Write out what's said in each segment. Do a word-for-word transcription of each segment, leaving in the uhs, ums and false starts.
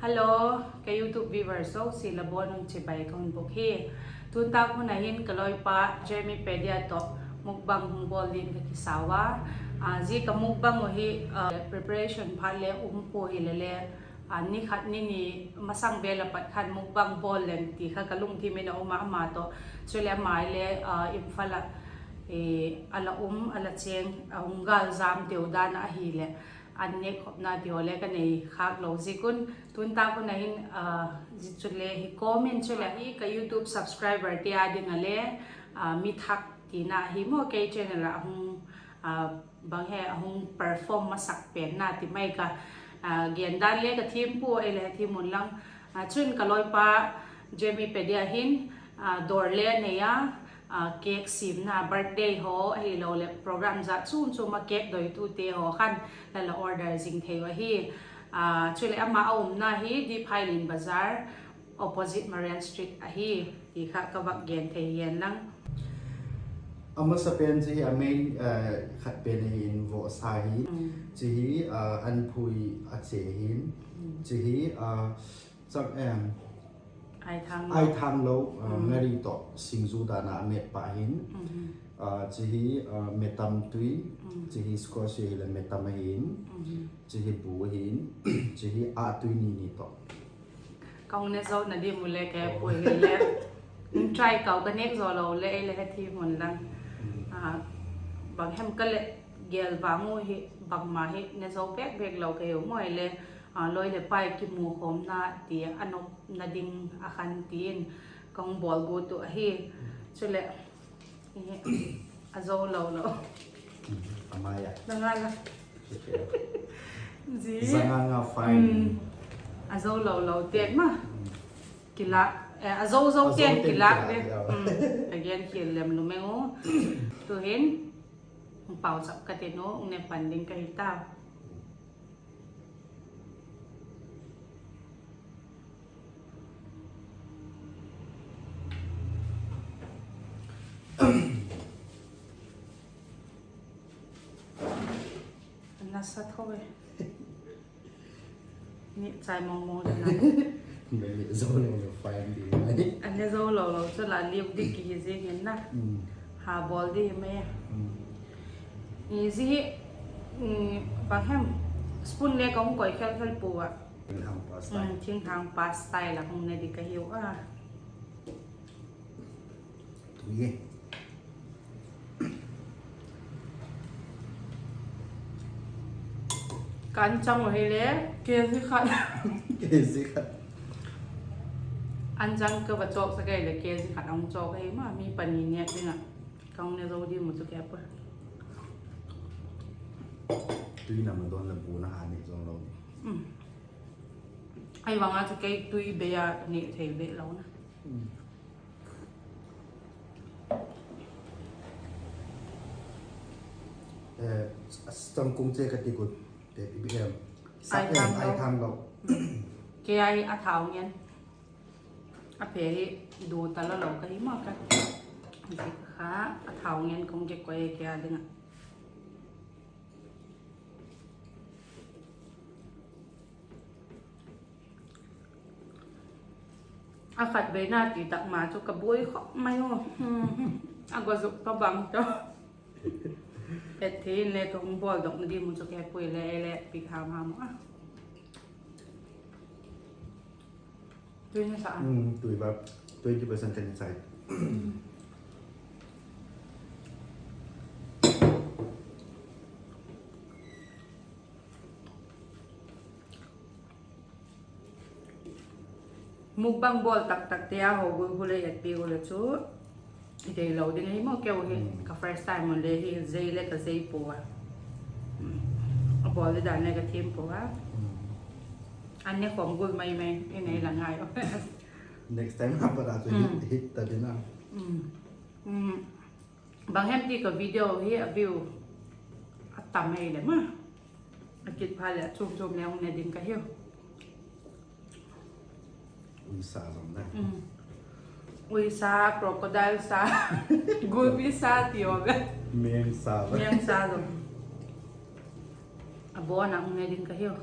Hello, ka YouTube viewers zosia la bawn un chibai ka hun bûk hi. Tun tâk hun a hin ka lawipa Jamiepedia tawh mukbang hung bawl dingin ka kisau a. Zia ka mukbang uh hi preparation phat le um pua hile le, ni khat ni ni masang vêl a pat khan mukbang bawl leng ti kha ka lungthim in a um a, ama tawh. Chuleh ama le Imphal ah a la um, a la chêng, a hung gâl jam teu dan ah ahileh, an nêkkhopna ti haw le ka nei khâk lo ziak un, tun tâk hun a hin, zia chule hi kawm in chuleh hi ka YouTube subscriberte â ding a le mi thak tina hi maw, kei channel ah hung, bang he a hung perform masak penna ti mai ka, gen dan le ka thiam pua, ei le thiam unlang. Chun ka lawipa Jamiepedia hin dawr le nei a, cake siamna birthday haw ahiloleh program jat chuam chuam ah cake doitute haw khan la la order zing thei uh ahi. Chuleh ama a umna hi Diphailin Bazar, opposite Marian Street ahi ti kha ka vak gen thei hen lang. A masapen chu hi a main khat pen ahin, vohsa hin, chu hi an phui a che hin, chu hi chak em, aithanglo, ngari tawh singju dan a a mêt pah hin, chu hi metam tui, chu hi squash hile metam ahin, chu hi bu ahin, chu hi a tui ni ni tawh. Ka hung ne zo na di mu le ka pui hile, try kau ka nêk zo lo le ei le he thiam unlang. Bang hem ka le gel vang u hi, bangma hi ne zo bek bek lo ka hiu maw, hile lawi leh pai kimukhawmna ti a nopna ding a khan ti in ka hung bawl guat uh ahi. Chuleh a zo lo lo, a mai a, a zo lo lo ten ma, a zo zo ten kilâk de. A gen khial lem lum eng u. Tu'hin pauchap ka tin u, hung ne pan ding ka hi ta. A nasa tho e. Ni chai mong mong le na, a ne zo lo lo chu la liu dik kihi ziang in na, ha bawl di hi mai. Zia hi bang hem, spoon le ka hung koi khel khel pua a, thinglhang pa style a hung ne di ka hiu a. Ka anchang uh hile kg khat, kg khat. Anchang ka va chawksak ahile kg khat a hung chawk ahi ma, mi pani nêk ding ah. Ka hung ne zo di mu chu ka pui. Tui nam a dawn le bu na ha nêk zo lo di. Ahivang a chu kei tui bei a nêk thei ve lo na. Changkung che ka ti kut, i bi em, sa em, aithanglo. Kei a thau ngen, a phe hi du ta lo lo ka hi ma ka, zia kha a thau ngen kong ke koi kei a ding ah. A khat veina ti tak ma chu ka buai khop mai u. A gua zuk ka bang chu. Pet thei in le ka hung bawldokna di mu chu ka he pui le, ei le pik ham ham a. Tui na sa a? Tui va, twenty percent ka ni chai. Mukbang bawl tak takte a ho gul hu le et pi u le chu i dei lo ding ahi maw, keu hi ka first time un le hi, zei le ka zei pua a, a bawl di dan le ka thiam pua a, an ne khawm gul mai mai i nei la ngai u. Next time a pat a chu hit ta ding a. Bang hem ti ka video hi a view a tam ei le ma, a kit phat leh a chuam chuam le hung ne ding ka hiu. Uisa zong na. Uisa, crocodile sa, gulpi sa ti a ve. Meng sa zong. A bawn a hung ne ding ka hiu.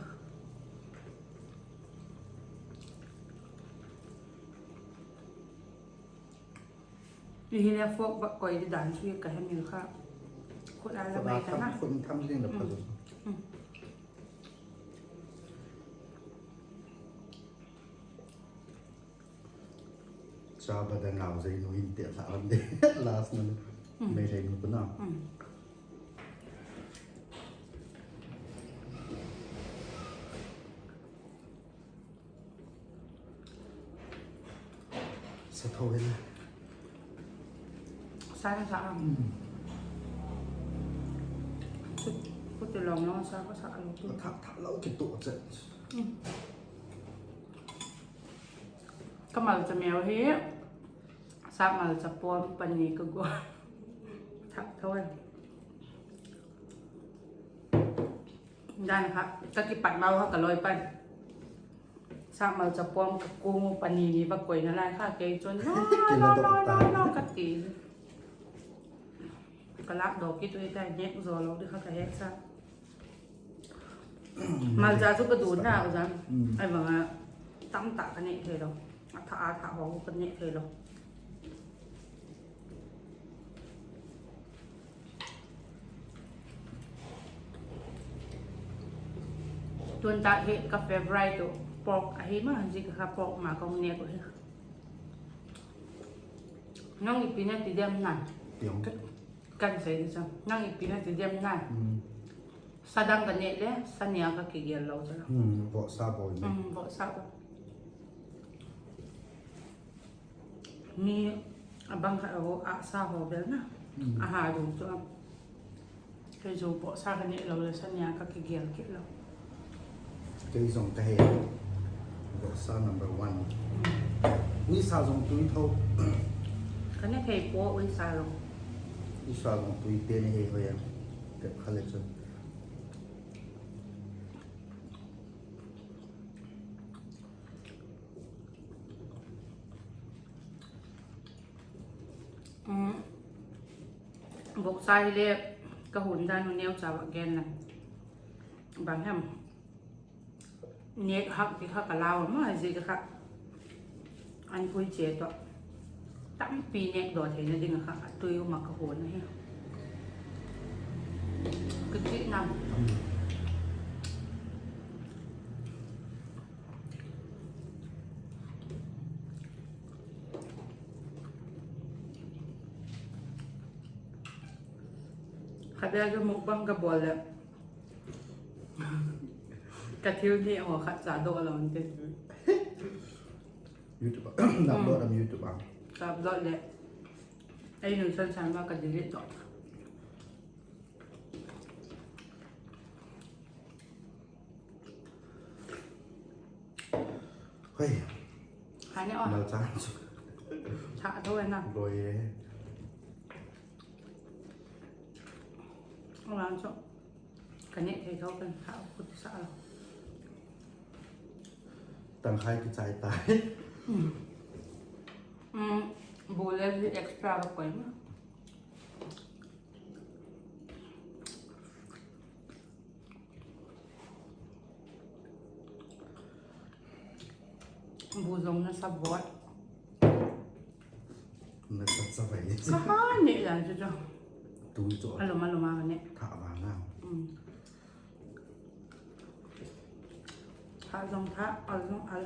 Hi le fork va koi di dan chu ka hemil kha. Khut a la mai ta na. Khut tham zing la pha. Cha ba da ngau zai nu in te la lam de. Last na. Mai zai nu ku na. Sa tho hen. Sa na sa am. Kut, kut ti lawm lawm sa ka sa lo tu. Thak, thak lo ki tu chet. Ka malcha meu hi, sa malcha pawm pani ka gua. Thak tho e. Dan kha, ka kipat mau kha ka lawi pan. Sa malcha pawm ka kung pani ni va koina lai kha kei chun, no, no, no, no, no, ka ti. Ka lâk dawk kit ui ta, nêk zaw lo di kha ka het sa. Malcha chu ka dun na, u Zam. Ai vang a, tam tak ka nêk thei lo. A thak, a thak haw ka nêk thei lo. Tun tak hi ka favorite uh pork ahi ma, zia kha pork ma ka hung nêk uh hi. Nang ipi na ti diam na? Kan sei di chu. Nang ipi na ti diam na? Sa dang ka nêk le, sa nia ka kigel lo chu la. Vawksa bawi. Vawksa bawi. Mi a bang khat a sa haw bel na. A ha dun chu a. Kei zong vawksa ka nêk lo le sa nia ka kigel kit lo. Kei zong ka he. Vawksa number one. Uisa zong tui tho. Ka ne thei pua uisa lo. Uisa zong tui te ne he hoi a. Tep kha le chun. Vawksa hile ka hun dan u neu cha vak gen la. Bang hem. Nêk hak ti kha ka lau a ma, zia kha. An pui chia tawh. Tampi nêk daw theina ding a kha a tui um a ka hun ahi. Ka ti nam. Khatvei chu mukbang ka bawl leh ka thil ni haw khat cha dawk a lo nte. YouTube a upload am YouTube a? Ka upload leh ei nun san san ma ka delete tawh. Hoi. Malcha chu. Tha tho na. Loi e. Alang chu. Ka nêk thei tho kan tha kut sa lo. Tangkhai kichai tai. Bu le extra ka koi ma. Bu zong nasa vot. Nasa sa vai. Ka ha ne dan chu chu. Tu chu. Alom alom a ne. Tha vang a. Tha zong tha, al zong al.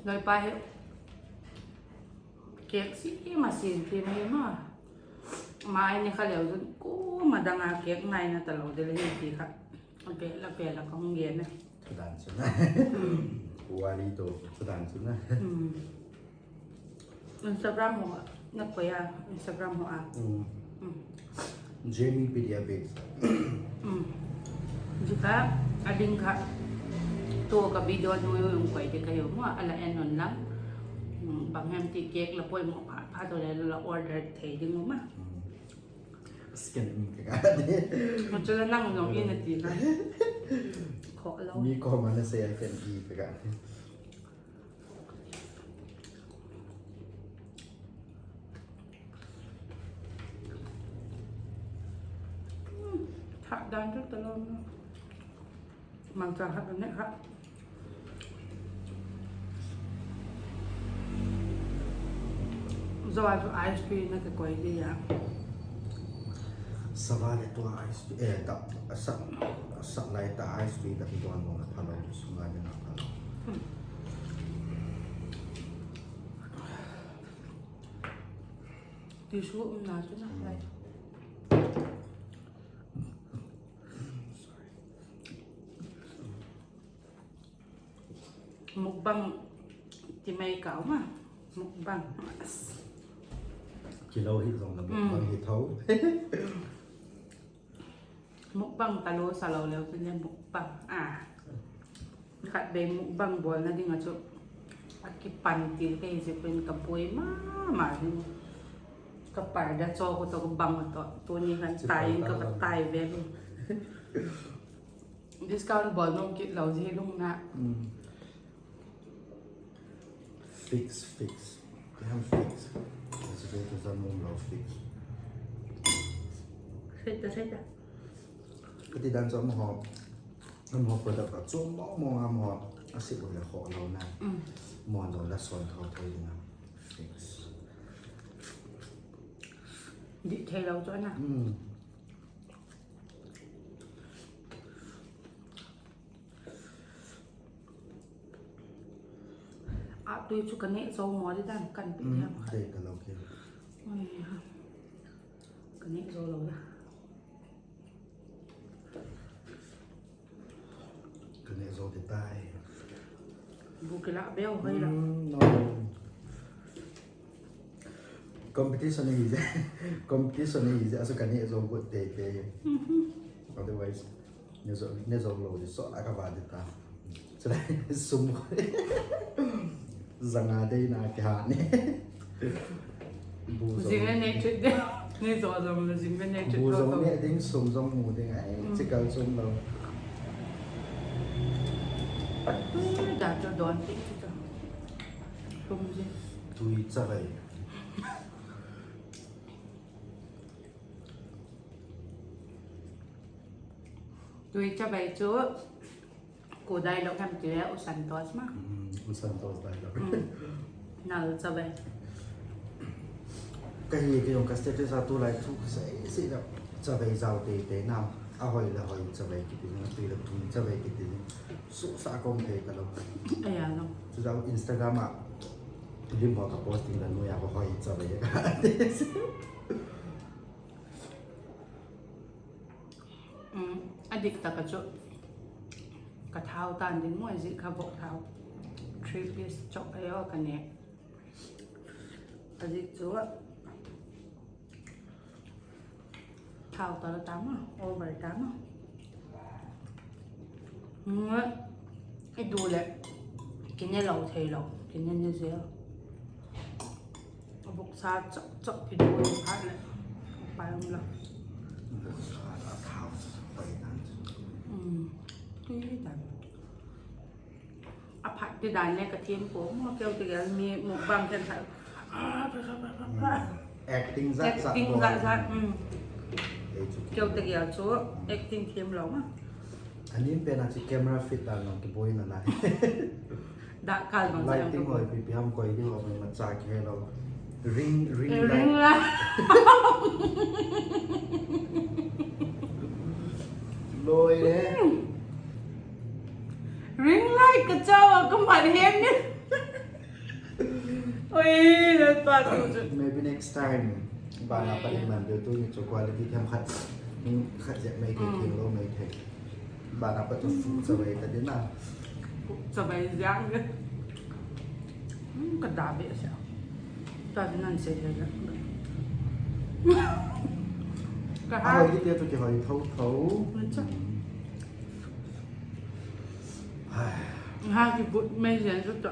Loipa hi cake si ma si ti mai ma. Mai ni kha leu zun kuma dang a cake ngaina talo de le hi ti kha. A pe la pe la ka hung gen a. Thudan chu na. Wali to thudan chu na. Instagram haw ah na koi a, Instagram haw a. Jamie Pediabetes. Zia kha a ding kha tu ka video nu hung koi di ka hiu maw, a la en un lang. Bang hem ti cake la poimaw phat phat u le la order thei ding u ma. Scan in ka ga de. Ma chu la nang zong in a ti ka. Kho lo. Mi ko ma na sei a kan i ka ga de. Dan chu ta lo na. Mangcha khat a ne kha. Zo a chu ice tea na kikoi di a. Sava le tua ice tea, eh, tap, a sak, a sak lai ta ice tea tap don mo na pha lo, sum lai na pha lo. Tissue um na chu na lai. Mukbang ti mai kau ma. Mukbang. Kilo hi zong la mukbang hi tho. Mukbang talo salo leu tin le mukbang a. Khat bei mukbang bawlna ding a chu a kipan til ka hi zia pen ka buai ma ma hi. Ka parda chaw ko to ka bang to tuni khan tai in ka tai ve lu. Discount bawl nuam kit lo zi lungna. Fix, fix. Ti ham fix. Ka ti dan chu amahaw, amahaw product a chuam mawng mawng a, amahaw a sip uh le khawk lo na. Amahaw lo la sawn tho thei ding a. Fix. Dik thei lo chu a na. A tui chu ka neh zo maw di dan kan pi hiam kha. Dei ka lo ki. Ka neh zo lo la. Ka neh zo ti tai. Bu kila beu hoi la. Competition hi ze, competition hi ze, a chu ka neh zo gut tei tei. Otherwise, neh zo, neh zo lo di so a ka va di ta. Chulai sum zanga dei na kiha ne. Zing le nei thut de. Neh zo zong le zing le nei thut. Bu zong neh ding, sum zong mu ding ai, chi kal chum lo. Dan chu don tik chu ta. Sum zing. Tui chavei. Tui chavei chu. Ku dai lo hem ti le u Santos ma. U Santos dai lo. Nal chavei. Ka hi kei zong ka status a tulai thu ka sei sei lo. Chavei zau tei tei na. A hoi le hoi chavei kiti zing, a tui le tui chavei kiti zing. Susa kom thei ka lo. Chu zau Instagram a lim haw ka posting la nuai a ka hoi chavei ka. A dik tak a chu ka thau tan ding maw, zik kha vok thau. Three piece chawk ahi aw ka ne. A zik chu thau ta lo ta maw, over ta maw. I du leh kine lo thei lo, kine ne zel. A voksa chawk chawk kidu phat leh pai um lo. Tui dan. A phat ti dan le ka thiam pua maw, keu tegel mi mukbang khen kha. Acting zat zat. Keu tegel chu acting thiam lo ma. A nim pen a chu camera fit dan lo kibuaina lai. Dak kal bang lighting hoi pipi ham koi di ho mai ma cha khe lo. Ring, ring light. Loi le. Ring light ka chau a ka mat hem ni. Oi, Lalpa tu chu. Maybe next time. Bana pa i man deu tu ni chu quality them khat. Khat zet mai thei, thiam lo mai thei. Bana pa chu fu chavei ta ding a. Fu chavei ziang le. Ka da be sia. Ta ding an sei le. Ka ha. Hoi ti tu kihoi tho tho. Ha kibut mai ziang chu ta.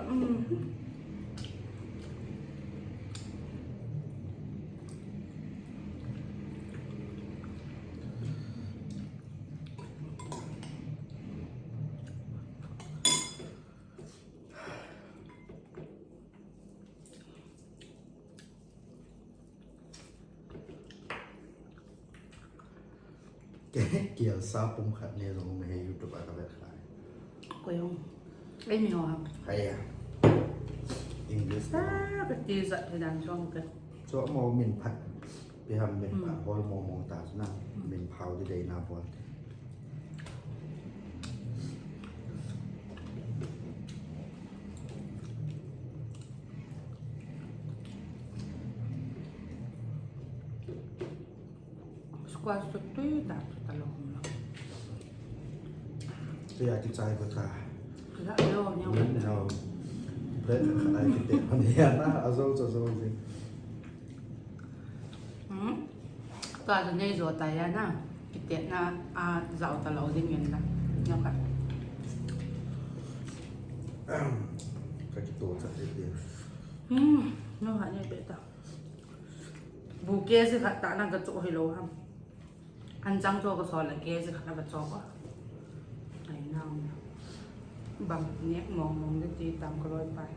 Kial sa pum khat ne zong um hi YouTube ah ka vet kha. Koi hung. Ei mi ho ham. Hai a. English. Ah, ka ti zat hi dan chuang ka. Chuak maw min phat. Pi ham min phat hol maw maw ta na. Min phau di dei na bawl. Squash chu tui ta chu ta lo um lo. Tui a ti chai ko ta. Ka la lo ni. No. Bread khat ai ti te man ya na a zo zo zo zing. Hmm. Ka chu nei zo ta ya na. Kitetna a zau ta lo ding en la. No ka. Ka kituak chat ti ti. Hmm. No ha ne be ta. Bu kesi khat ta na ka chu hi lo ham. An chang chu ka sawl a kesi khat a ka chawk a. Ai nau na. Bang nêk mawng mawng di ti tam ka lawi pa hi.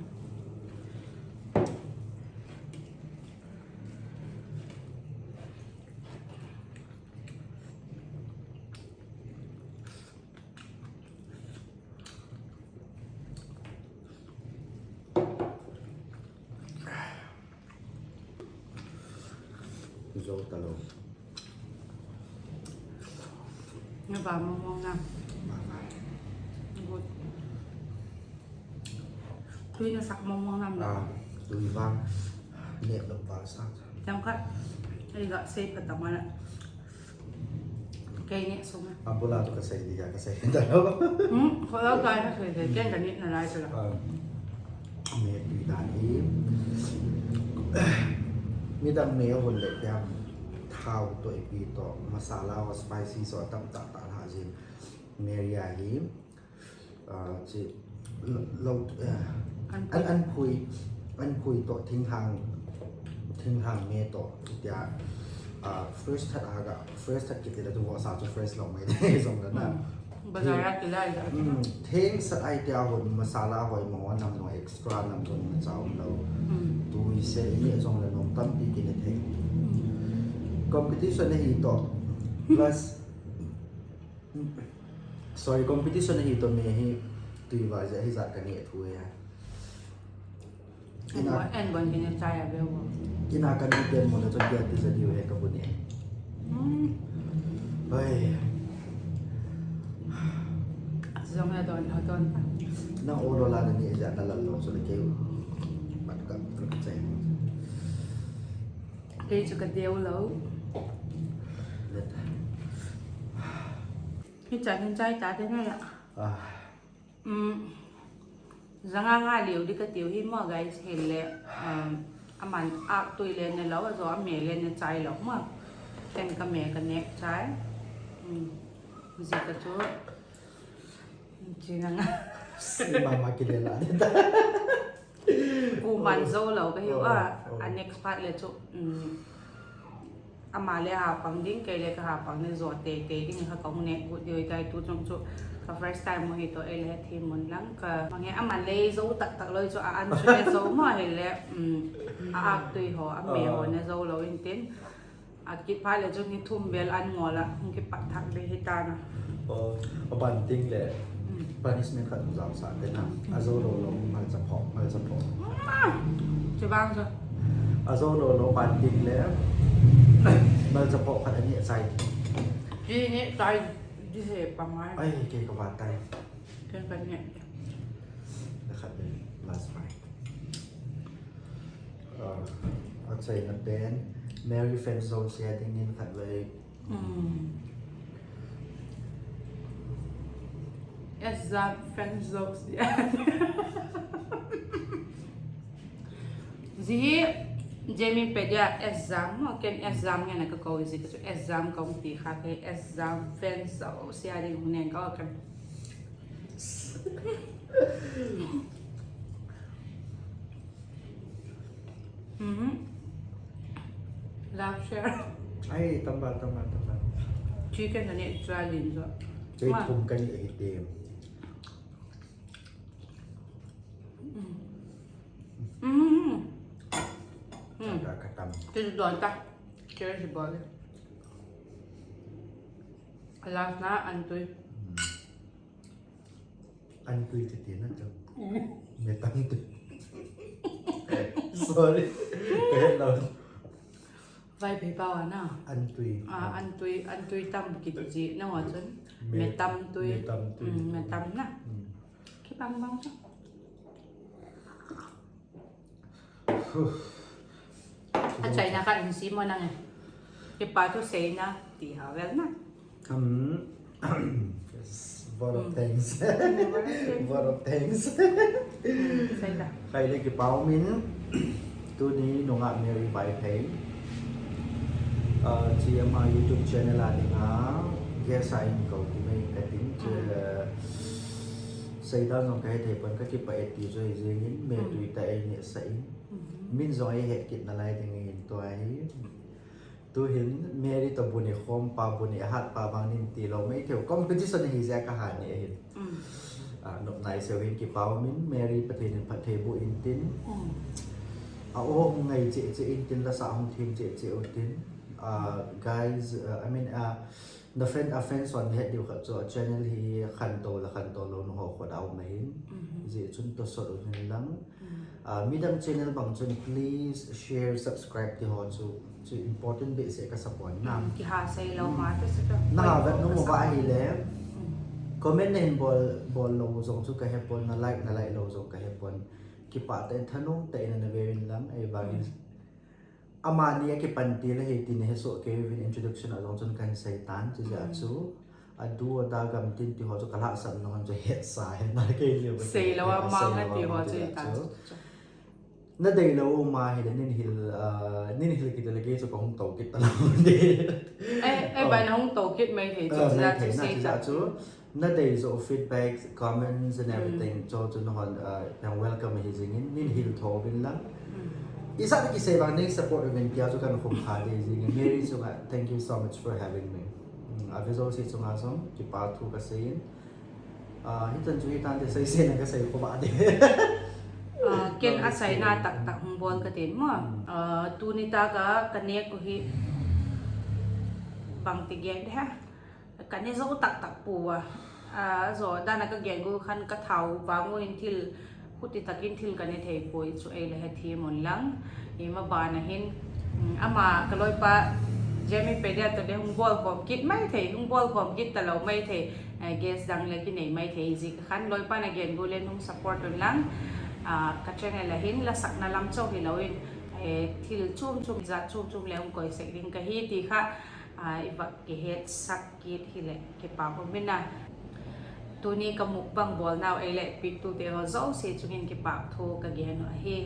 Zo ta lo. Na va mawng mawng nam. Good. Tui na sak mawng mawng nam la. Ah, tui vang. Nêk lo va sa. Tam khat. Ei ga sei pha ta ma la. Kei nge sung a. A bula tu ka sei di ka, ka sei ta lo. Hmm, kho lo kai na sei sei, ken ka nit na lai chu la. Ah, me pi dan hi. Midang me hun le piang thau tawh ipi tawh, masala haw, spicy haw tam tak tak la zing. Mary a hi. Ah, chi, lo, lo, eh, an, an phui, an phui tawh thinglhang, thinglhang me tawh, tia, ah, fresh that a ga, fresh that kiti la tu vawsa chu fresh lo mai zong la na. Bazar a kilai la. Hmm, theng sat ai tia hun masala haw ma haw nam lo extra nam zong na chau lo. Hmm. Tui se ni zong la nom tampi kine thei. Hmm. Competition ahi tawh. Plus, Sorry, competition ahi tawh me hi tui va zia hi zat ka nêk thu hi a. En bon, en bon kine chai a veu. Ina ka ni ten mo la chon dia ti za diu he ka bu ne. Hmm. Bai. Zong la don, la don ta. Na o lo la na ni zia na la lo so le keu. Mat ka, ka chai. Kei chu ka deu lo. Hi chan hin chai ta te na la. Ah. Um, zanga nga liu di ka tiu hi maw, guys, hi le, um, aman âk tui le ne lo, a zaw a me le ne chai lo maw. Ken ka me ka nêk chai. Um, zia ka chu. Chi na nga. Si mama ki le la de ta. Ku man zo lo ka hiu a, a next part le chu, um, ama le ha pang ding, kei le ka ha pang ding, zaw tei tei ding kha ka hung nêk gut diu tai tu chung chu ka first time maw hi tawh ei le he thim mun lang ka mang he ama le zo tak tak lo chu a an chu le zo maw hi le, um, a âk tui haw, a me haw ne zo lo in tin. A kiphat le chu ni thum vel an ngawl ah hung kipat thak ding hi ta na. Aw, a ban ding le punishment khat hung zang sa te na. A zo lo lo malcha phawk, malcha phawk. Chi bang chu. A zo lo lo ban ding le malcha phawk khat a ni a chai. Chi ni chai di he pa mai. Ai, kei ka va tai. Ken ka ni. Na khat le last fight. Ah, a chaina pen, Mary fan zosia dingin khat vei. Hmm. Exam fan zosia. Zi hi, Jamie pe dia exam maw, ken exam ngen a ka ko zi ka chu exam ka hung ti kha kei exam fan zosia ding hung neng ka ken. Mhm. Love share. Ai, tamba, tamba, tamba. Chicken ka ni try din zo. Kei thum ka ni hi te. Mm. Mm. Ka, ka tam. Kei don ta. Kei si bol. Last na an tui. An tui ti ti na chu. Metam tui. Sorry. Ka het lo. Vaiphei pau a na. An tui. An tui, an tui tam kiti zi na wa chun. Metam tui. Metam tui. Metam na. Kipang bang chu. A chaina kha in si mo nang e. Kipa thu seina ti ha vel na. Vote of thanks. Vote of thanks. Khai le kipa um in, tuni nung ah Mary Vaiphei, chi ama YouTube channel a ding a guest a in ko ti mai ka tin chu, seidan zong ka he thei pua'n, ka kipak e ti chu hi zing in, me tui ta ei nisa in, min zong ei het kit nalai ding in tua hi. Tuhin Mary tawh bu ne khawm pa, bu ne hat pa bang nin ti lo mai thei, competition hi zia ka ha ni ahin. Nop nai seu hin kipa um in, Mary Pathian in phatthei bu intin, a aw hung ngai cheh cheh intin, la sa hung thiam cheh cheh u tin, guys, I mean, the friend, a friend son het diu khat chu a channel hi khanto la khanto lo nu haw khot a um ahin. Zia chun tawsot u hin lang, midang channel bang chun please share, subscribe ti haw chu, chu important behseh ka sa pua'n na. Kiha sei lo ma te sa ta. Na ha vet nu ma ba ahile, comment na hin bawl, bawl lo zong chu ka he pua'n, na like, na like lo zong ka he pua'n. Kipak tah in thanuam tah in na veu in lang, ei vang in amani a kipan ti le hi ti na he sua kei vin, introduction a zong chun kan sei ta'n, chu zia chu a du a da gam tin ti haw chu ka lhahsam nung an chu hetsa he na kei liu ka sei lo a, mang a ti haw chu. Na dei lo ma hile nin hil, nin hil kit le kei chu ka hung to kit ta lo di. E, e, ba na hung to kit mai thei chu, chu zia chu. Na dei zo feedback, comments and everything chu, chu na hon, welcome hi zing in, nin hil tho vin lang. I sa kisei vang nei support vin tia chu kan khum kha di zing in. Mary chunga, thank you so much for having me. A ve zosia chunga zong kipa thu ka sei in. Hi tan chu hi tan te, sei sei na ka sei kho ba de. Ken a saina taktak hung bawl ka tin maw. Tuni tak a ka nêk uh hi bangti gen de ha. Ka ne zo taktak pua a. Zo dan a ka gen gu khan ka thau vang u in thil, huti tak in thil ka ne thei puai chu ei le he thiam un lang. I ma ban a hin, ama ka lawipa Jamie Pedia tawh le hung bawl khawm kit mai thei, hung bawl khawm kit ta lo mai thei, guest dang le kinei mai thei zik khan lawipa na gen gu le hung support un lang. Ka channel a hin la sakna lam chau hilo in, thil chuam chuam, zat chuam chuam le hung koi sek ding ka hi ti kha i va kihetsak kit hileh kipak um in a. Tuni ka mukbang bawlnau ei le piktute haw zosia chung in kipak thu ka gen uh ahi.